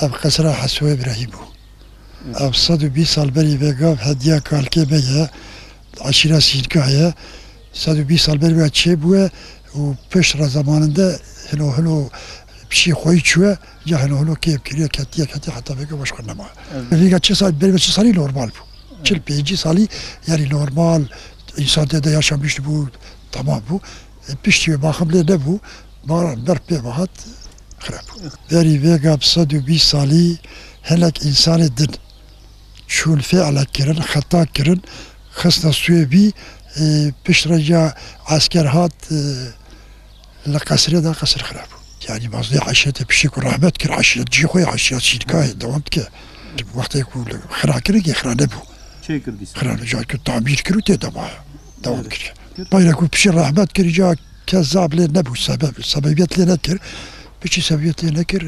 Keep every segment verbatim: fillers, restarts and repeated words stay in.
Ev qesra Heso Îbrahîm bû. Ev sed û bîst sal berî vê gav hediya kalkê me ye, eşîra Sînka ye. Sed û bîst sal berî vê çêbûye û pişt re zemaninde hilo hilo pişî xweyî çûye, ca hilo hilo kêm kiriye, ketiye, ketiye heta vê gav başka nema. Evet. Vîga çi sal, berî vê çi salî normal bû. Çil pêncî salî, yanî normal, însan tê de yaşamiş bû, tamam bû. E, piştî wê baxim lê nebû, baran berf pê ve hat, xirab bû. Berî vê gav sed û bîst salî hinek însanê din çûn fê'le kirin, xeta kirin, xistine suê bî, e, pişt re ya esker hat, e, li qesrê de qesir xirab bû. Yanî mazlê eşîretê piştî ku rehmet kir, eşîret cihê xwe ye, eşîret Sînka ye, dewam dike. Wextê ku li xira kirin, yê xira nebû. Çê kir dîsa. Xira li car kir, tamîr kir û tê de maye. Dewam kir. Payre ku piştî rehmet kir, ca kes zaf lê nebû sebeb, sebebiyet lê nekir. Piçî sebebiyet lê nekir.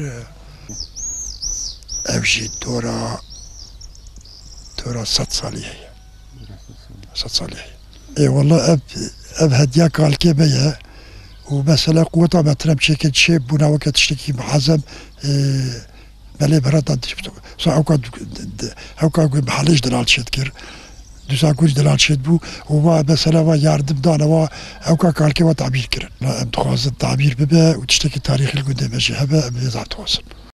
Ev jî dora, dora sed salî heye. Sed salî heye. Ê wela ev, ev hediya kalkê me ye. Û mesela quweta me tinem çêke çê bûna weke tiştekî muezem, e, belê berata dişt. Sa ewka du-, d-, d-, ewka gû mehelê ji delal çêt kir. Dusa gû ji delal çêt bû. Û va mesela va yardim dane va ewka kalkê va tabîr kirin. Em dixwazin tabîr bibe û tiştekî tarîxî li gundê me jî hebe, em vê zaf dixwazin.